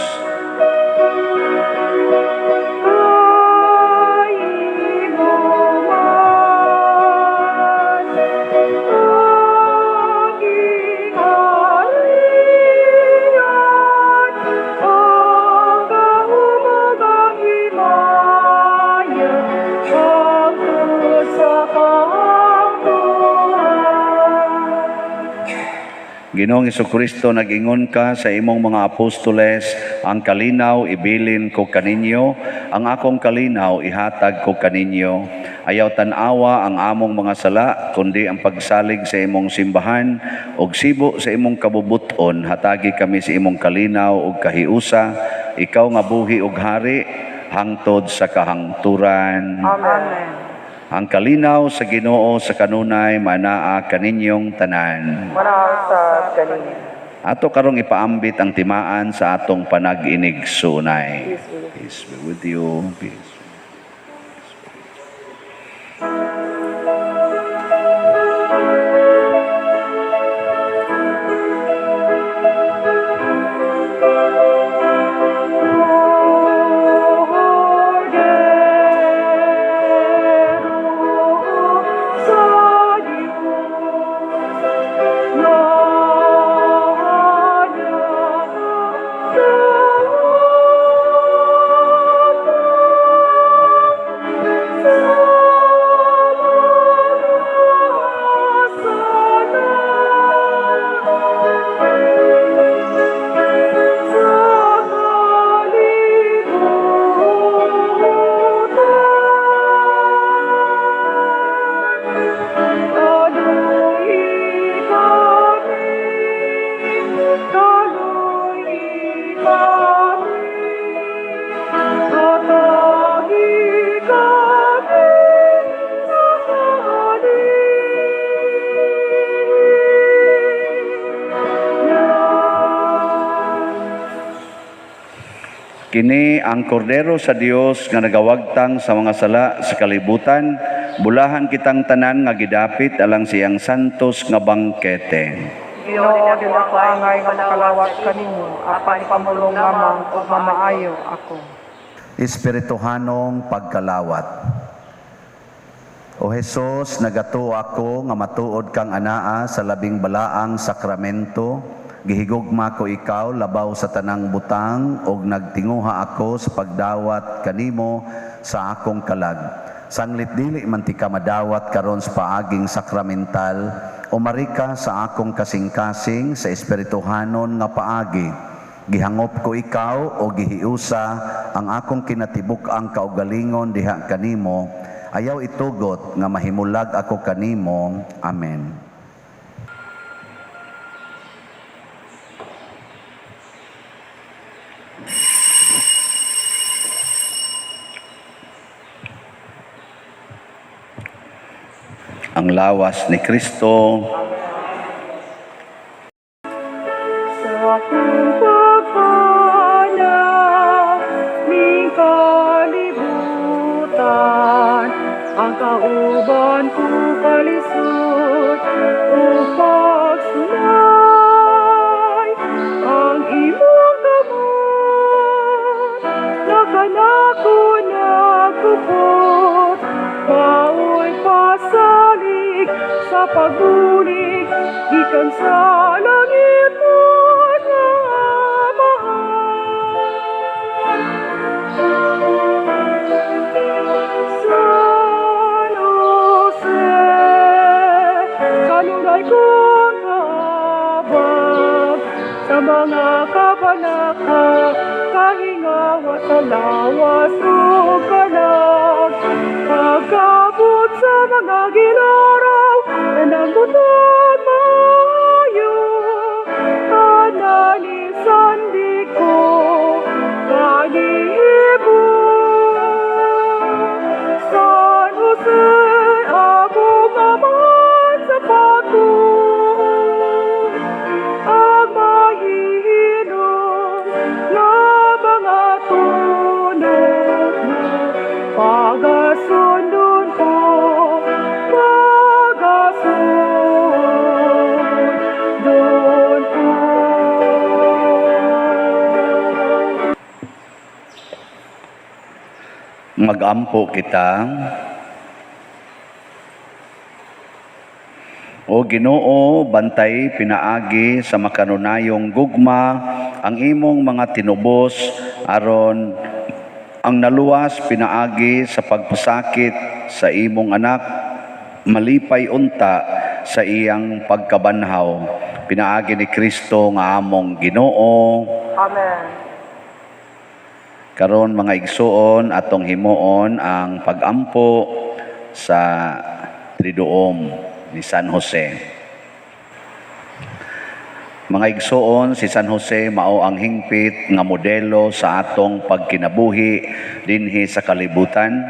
Ginoong Hesukristo, nag-ingon ka sa imong mga apostoles, ang kalinaw ibilin ko kaninyo, ang akong kalinaw ihatag ko kaninyo. Ayaw tan-awa ang among mga sala, kundi ang pagsalig sa imong simbahan, ug sibo sa imong kabubuton, hatagi kami sa imong kalinaw ug kahiusa, ikaw nga buhi ug hari, hangtod sa kahangturan. Amen. Ang kalinaw sa Ginoo sa kanunay manaa kaninyong tanan. Manaa sa kaninyo. Ato karong ipaambit ang timaan sa atong panag-inig sunay. Peace be with you. Peace. Kini ang kordero sa Dios nga nagawagtang sa mga sala sa kalibutan, bulahan kitang tanan nga gidapit alang siyang santos nga bangkete. Ginoo, dili ako angay nga makalawat kanimo, apan pamulong lamang ug mamaayo ako. Espirituhanong pagkalawat. O Hesus, nagatuo ako nga matuod kang anaa sa labing balaang sakramento. Gihigugma ko ikaw labaw sa tanang butang ug nagtinguha ako sa pagdawat kanimo sa akong kalag. Sanglit dili man ti ka madawat karon sa paaging sakramental, umari ka sa akong kasing-kasing sa espirituhanon nga paagi. Gihangop ko ikaw o gihiusa ang akong kinatibuk-ang kaugalingon diha kanimo. Ayaw itugot nga mahimulag ako kanimo. Amen. Ang lawas ni Kristo. Sa akong pagpana ning kalibutan, ang kauban ko kalisod ug pagsulay, ang imong kamot na kanako nagkupot, mao'y pasalig sa pagbulig gikan sa langit mo nga Amahan. San Jose, kanunay kong kaabag sa mga kabalaka, kahingawa sa lawas ug kalag, pagkabot sa mga gilaraw, tanang butang maayo, kananisan di ko kagihimo. San Jose, among amahan sa pagtuo, ang mahihinom nga mga tunok mo, pagasundon ko, pagasundon ko. Magampo kita. O Ginoo, bantay pinaagi sa makanunayong gugma ang imong mga tinubos aron ang naluwas pinaagi sa pagpasakit sa imong anak malipay unta sa iyang pagkabanhaw pinaagi ni Kristo nga among Ginoo. Amen. Karon mga igsuon, atong himuon ang pagampo sa Triduum ni San Jose. Mga igsuon, si San Jose mao ang hingpit nga modelo sa atong pagkinabuhi dinhi sa kalibutan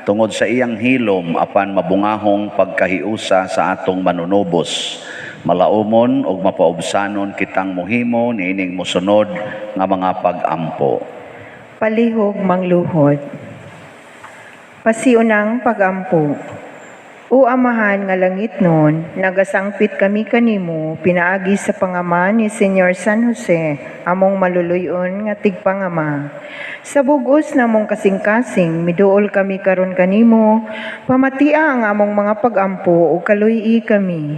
tungod sa iyang hilom apan mabungahong pagkahiusa sa atong manunubos. Malaumon ug mapaubsanon kitang mohimo niining mosunod nga mga pagampo. Palihog mangluhod. Pasiunang pagampo. O Amahan nga langit nun, nagasangpit kami kanimo pinaagi sa pangama ni Senyor San Jose, among maluluyon nga tigpangama. Sa bugos namong kasing-kasing, miduol kami karon kanimo, pamatia ang among mga pagampo o kaluy-i kami.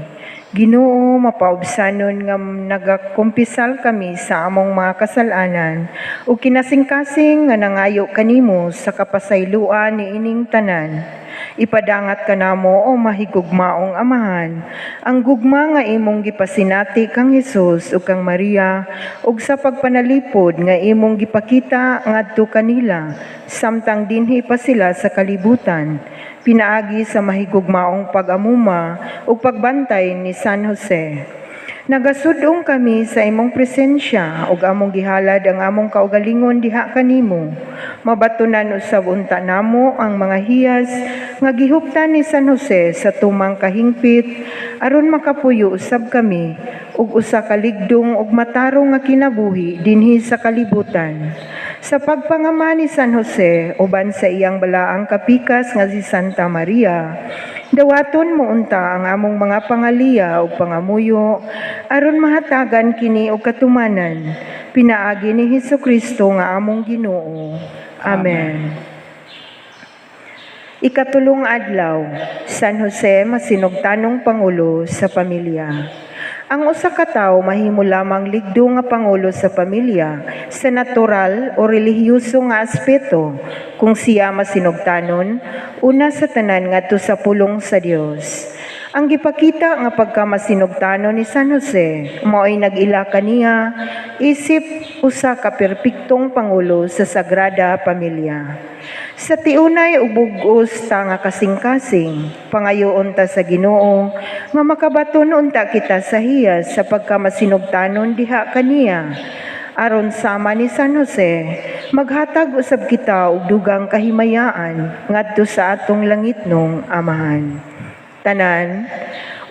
Ginoo, mapaubsanon nga nagakumpisal kami sa among mga kasalanan ug kinasingkasing nga nangayo kanimo sa kapasayloan niining tanan. Ipadangat kanamo o mahigugmaong Amahan ang gugma nga imong gipasinati kang Hesus ug kang Maria ug sa pagpanalipod nga imong gipakita ngadto kanila samtang dinhi pa sila sa kalibutan, pinaagi sa mahigugmaong pag-amuma ug pagbantay ni San Jose. Nagasudong kami sa imong presensya ug among gihalad ang among kaugalingon diha kanimo. Mabatunan usab unta namo ang mga hiyas nga gihuptan ni San Jose sa tumang kahingpit aron makapuyo usab kami ug usa ka ligdong ug matarong nga kinabuhi dinhi sa kalibutan. Sa pagpangama ni San Jose uban sa iyang balaang kapikas nga si Santa Maria, dawaton mo unta ang among mga pangaliya ug pangamuyo aron mahatagan kini og katumanan pinaagi ni Hesukristo nga among Ginoo. Amen. Ikatulong adlaw, San Jose, masinugtanong pangulo sa pamilya. Ang usa ka tawo mahimo lamang ligdo nga pangulo sa pamilya sa natural o relihiyoso nga aspeto kung siya masinugtanon una sa tanan ngadto sa pulong sa Dios. Ang gipakita nga pagkamasinugtanon ni San Jose mao'y nag-ila kaniya isip usa ka perpektong pangulo sa Sagrada Pamilya. Sa tiunay ug bug-os ta nga kasing-kasing, pangayoon ta sa Ginoo nga makabaton unta kita sa hiyas sa pagkamasinugtanon diha kaniya. Aron sama ni San Jose, maghatag usab kita og dugang kahimayaan ngadto sa atong langitnong Amahan. Tanan,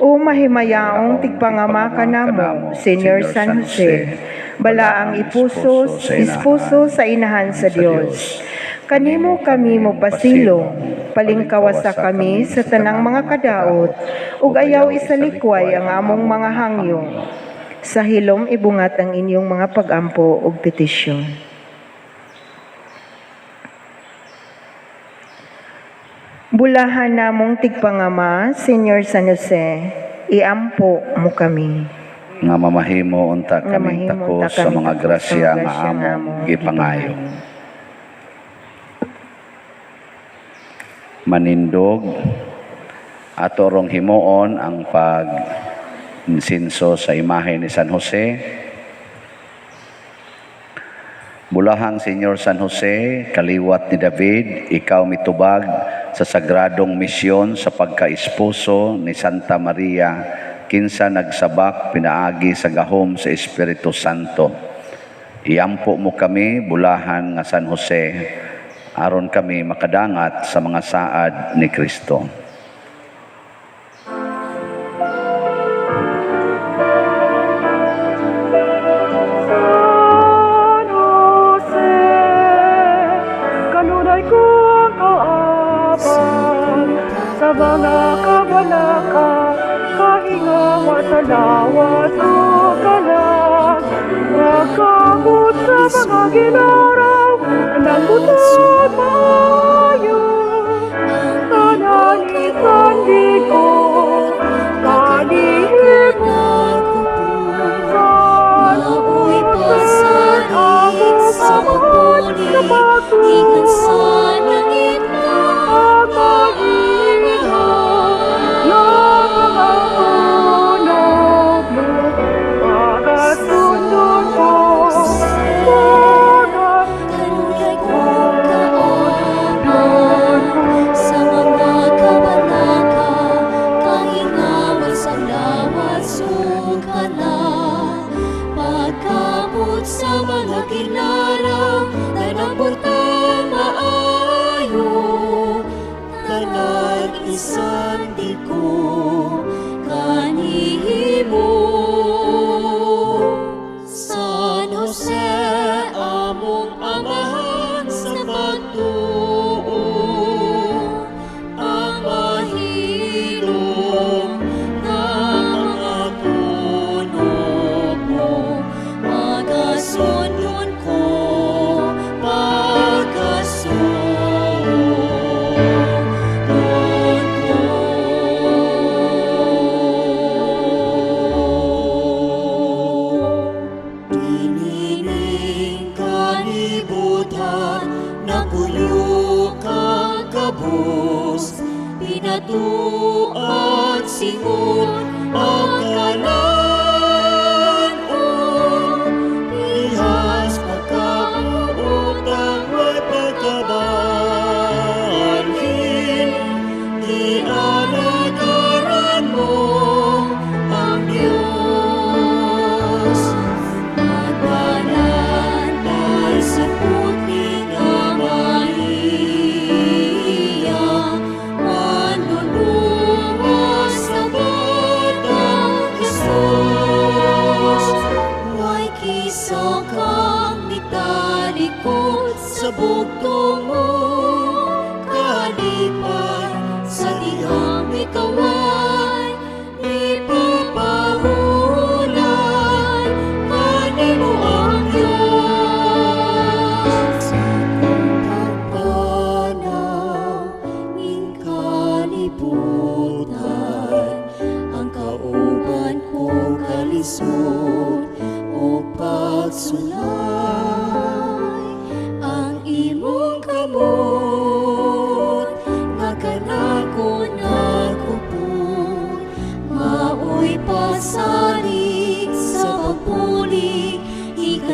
o mahimayaong tigpangama kanamo, Senyor San Jose, balaang esposo sa inahan sa Dios. Kanimo kami mopasilong, palingkawasa kami sa tanang mga kadaot, ug ayaw isalikway ang among mga hangyo. Sa hilom ibungat ang inyong mga pagampo ug petisyon. Bulahan namong tigpangama, Senyor San Jose, iampo mo kami. Nga mamahimo unta Nga kaming mahimo takos unta sa kami mga takos sa grasya mga nga grasya nga among among gipangayo. gipangayo. Manindog ato rong himuon ang pag insinso sa imahe ni San Jose. Bulahang Senyor San Jose, kaliwat ni David, ikaw mitubag sa sagradong misyon sa pagkaesposo ni Santa Maria, kinsa nagsabak pinaagi sa gahom sa Espiritu Santo. Iampo mo kami, bulahan nga San Jose, aron kami makadangat sa mga saad ni Kristo. San Jose, kanunay kong kauapan sa mga kabalaka, kahingawa sa lawas o kalag, pagkamot sa mga ginaraw, ng butod maayo, tanan isandi ko, kanihimo. San Jose, among amahan sa pagtuo, ang mahilo ng mga punog mo, pagkasundon ko, pagkasundon ko. Sa mga kabalaka, kahingaway sa lawas ug kalag, pagkamot sa mga kilaraw, tanang butang maayo, tanan isandi ko kanihimo. San Jose, among amahan sa pagtuo, ang mahilom nga mga punog mo, pagkasundon ko, pagkasundon ko. Dinining kalibutan, napuyo kang kabus, pinatuan singon ang kalan-on. Pihas pagkautang may pagkabalhin, gialagaran mo ang Diyos. Nagbalantay sa puti nga Maria, manluluwas sa bata.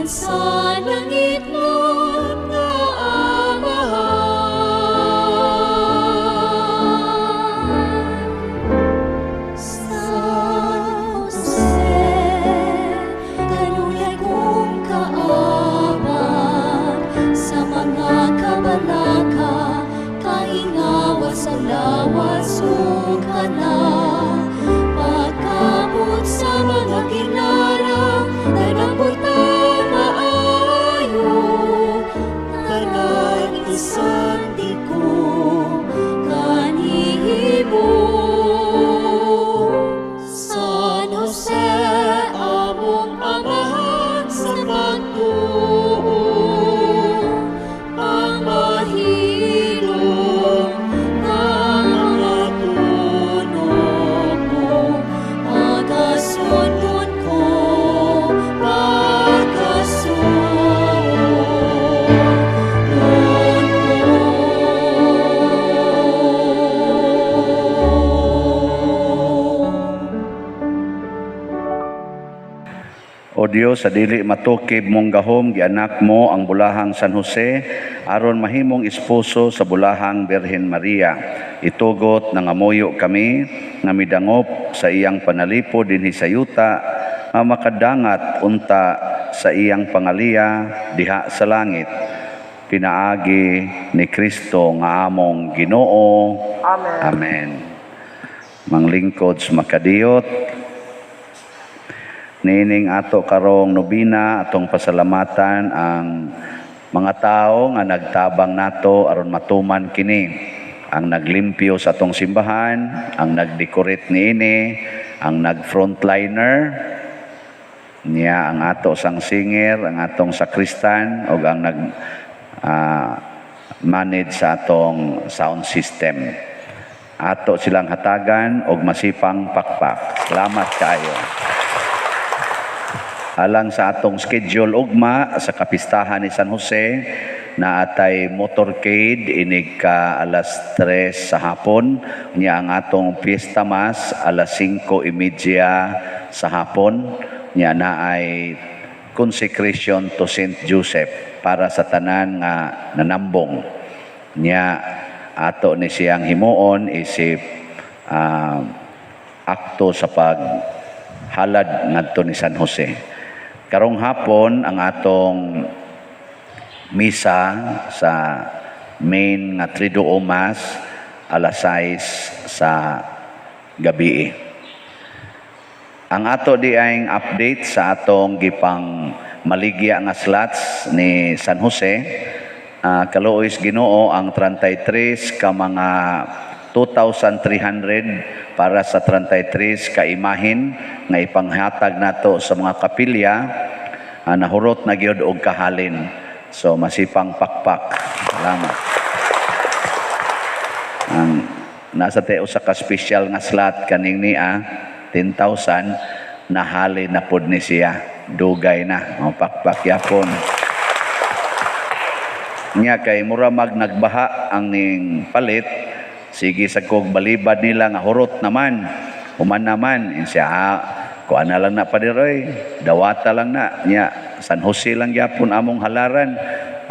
Gikan sa langitnon nga Amahan. San Jose, kanunay kong kaabag sa mga kabalaka, kaingawa sa lawas ug kana. Pagkamot sa mga kinara, tanang buta maayo, tanan isang ko kanihimo. San Jose, among amahan sa pagtuo, ang mahilom nga mga tunog mo, pagasunod ko, pagasunod ko. O Dios, sa dili matukib mong gahom, gianak mo ang bulahang San Jose, aron mahimong esposo sa bulahang Birhen Maria. Itugot nangamuyo kami nga midangop sa iyang panalipo dinhi sa yuta, nga makadangat unta sa iyang pangaliya diha sa langit. Pinaagi ni Kristo nga among Ginoo. Amen. Amen. Manglingkod sa makadiyot, niining ato karong nobina, atong pasalamatan ang mga tao nga nagtabang nato aron matuman kini. Ang naglimpyo sa atong simbahan, ang nagdecorate niini, ang nag-frontliner niya, ang ato sang singer, ang atong sakristan, ug ang nag manage sa atong sound system. Ato silang hatagan og masipang pakpak. Salamat kaayo. Alang sa atong schedule ugma sa kapistahan ni San Jose, na atay motorcade inig ka alas 3 sa hapon, niya ang atong fiesta mass alas 5:30 sa hapon, niya na ay consecration to Saint Joseph para sa tanan nga nanambong. Niya ato ni siyang himuon isip akto sa paghalad ngadto ni San Jose. Karong hapon ang atong misa sa main nga Triduum Mass alas 6 sa gabi. Ang ato di ay update sa atong gipang maligya nga slots ni San Jose, kaluoy Ginoo ang 33 ka mga 2,300 para sa 33 ka imahin nga ipanghatag nato sa mga kapilya, nahurot na gyud og kahalin. So masipang pakpak. Salamat. Ang nasa te usa ka special nga slot kaning niya 10,000 nahali na pod ni siya. Dugay na, o pakpak yapon. Nya kay mura mag nagbaha ang ning palit, sige sa kog balibad nila nga hurot naman, human naman siya, kuan na lang na padiroy, dawata lang na nya San Jose lang gyapon among halaran.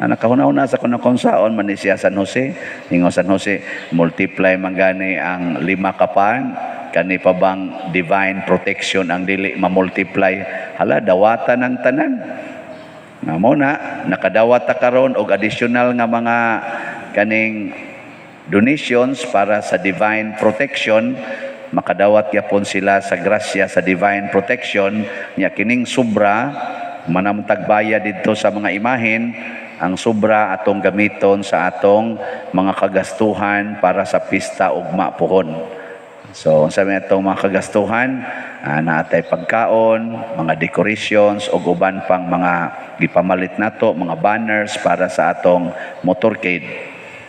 Nakahuna-huna sa kuno kung saon man ni siya San Jose, ingon San Jose multiply man gani ang 5 kapan, kani pa bang divine protection ang dili ma-multiply, hala dawata ng tanan. Nga mo na nakadawat ta karon og additional nga mga kaning donations para sa divine protection, makadawat gyapon sila sa grasya sa divine protection. Nya kining sobra manamtag bayad didto sa mga imahin, ang sobra atong gamiton sa atong mga kagastuhan para sa pista ugma puhon. So unsa man atong mga kagastuhan, naatay pagkaon, mga decorations ug uban pang mga gipamalit nato, mga banners para sa atong motorcade.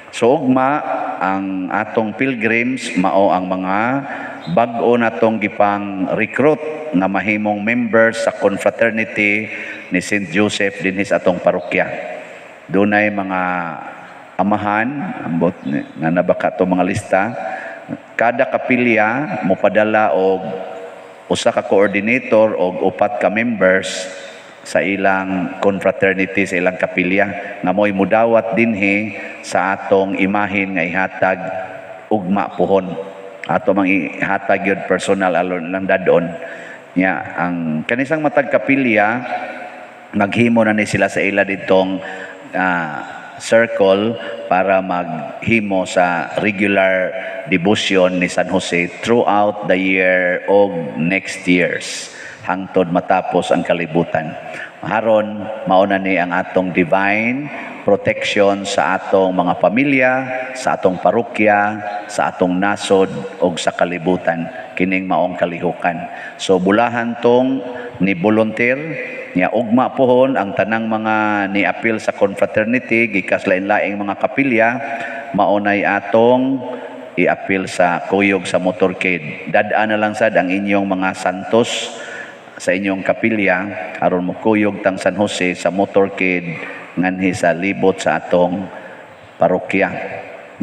So ugma ang atong pilgrims mao ang mga bag-o natong gipang recruit nga mahimong members sa confraternity ni Saint Joseph dinhi sa atong parokya. Dunay mga amahan, ambot nga nabaka to mga lista. Kada kapilya mopadala og usa ka coordinator og upat ka members. sa ilang confraternity, sa ilang kapilya nga mo'y mudawat dinhi sa atong imahin nga ihatag ugma puhon. Ato mang ihatag yun personal alon lang dadon nya. Ang kanisang matag kapilya, maghimo na ni sila sa ila ditong circle para maghimo sa regular devotion ni San Jose throughout the year og next years hangtod matapos ang kalibutan. Haron mao na ni ang atong divine protection sa atong mga pamilya, sa atong parokya, sa atong nasod og sa kalibutan kining maong kalihukan. So bulahan tong ni volunteer niya. Ugma pohon ang tanang mga ni-apil sa confraternity gikas lain-laing mga kapilya, mao nay atong iapil sa kuyog sa motorcade. Dad-a na lang sad ang inyong mga santos sa inyong kapilya aron mokuyog tang San Jose sa motorcade nganhi sa libot sa atong parokya.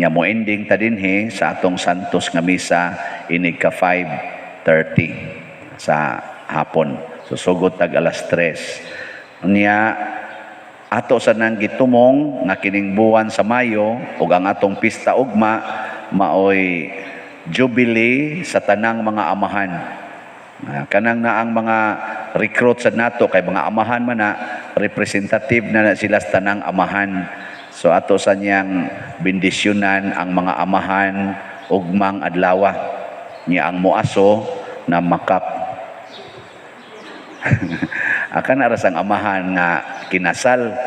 Nya mo ending ta dinhi sa atong santos nga misa inig ka 5:30 sa hapon. Susugod tag alas 3. Nya ato sa nang gitumong nga kining buwan sa Mayo ug ang atong pista ugma maoy jubilee sa tanang mga amahan. Kanang na ang mga recruit sa nato kay mga amahan man na, representative na, na sila sa tanang amahan. So ato sa niyang bendisyonan ang mga amahan ugmang adlawa. Niya ang muaso na makap akan aras ang amahan nga kinasal,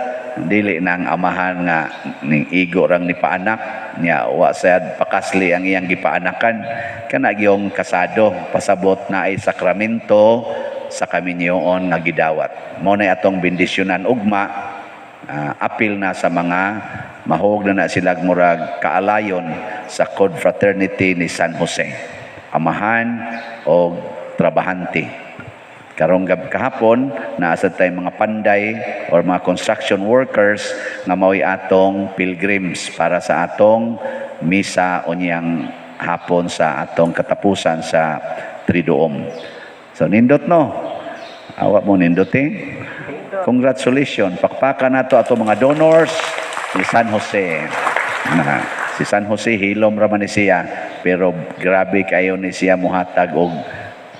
dili na ang amahan nga ning igo rang ni paanak niya, wa sad pakasli ang iyang gipaanakan. Kana gyong kasado, pasabot na ay sakramento sa kaminyoon nga gidawat. Mo na atong bendisyonan ugma. Apil na sa mga mahog na na sila murag kaalayon sa Confraternity ni San Jose, amahan o trabahante. Karong gab kahapon naa sad tay mga panday or mga construction workers nga mao'y atong pilgrims para sa atong misa unyang hapon sa atong katapusan sa Triduum. So nindot, no? Awa mo nindot eh. Congratulations. Pakpakan nato ato mga donors ni San Jose. Na, si San Jose hilom ra man ni siya, pero grabe kayo ni siya muhatag og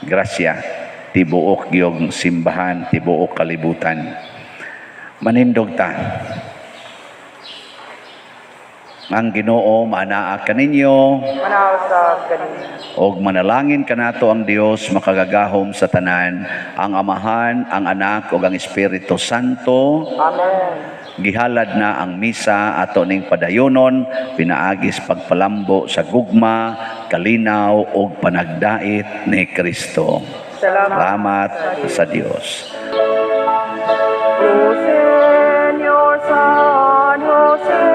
grasya tibuok gyud simbahan, tibuok kalibutan. Manindog ta. Ang Ginoo maanaa kaninyo. Manaa usab kaninyo. Og manalangin kanato ang Dios makagagahom sa tanan, ang Amahan, ang Anak ug ang Espiritu Santo. Amen. Gihalad na ang misa. Ato ning padayonon pinaagis pagpalambo sa gugma, kalinaw ug panagdait ni Kristo. Salamat. Salamat sa Dios. O Señor San Jose,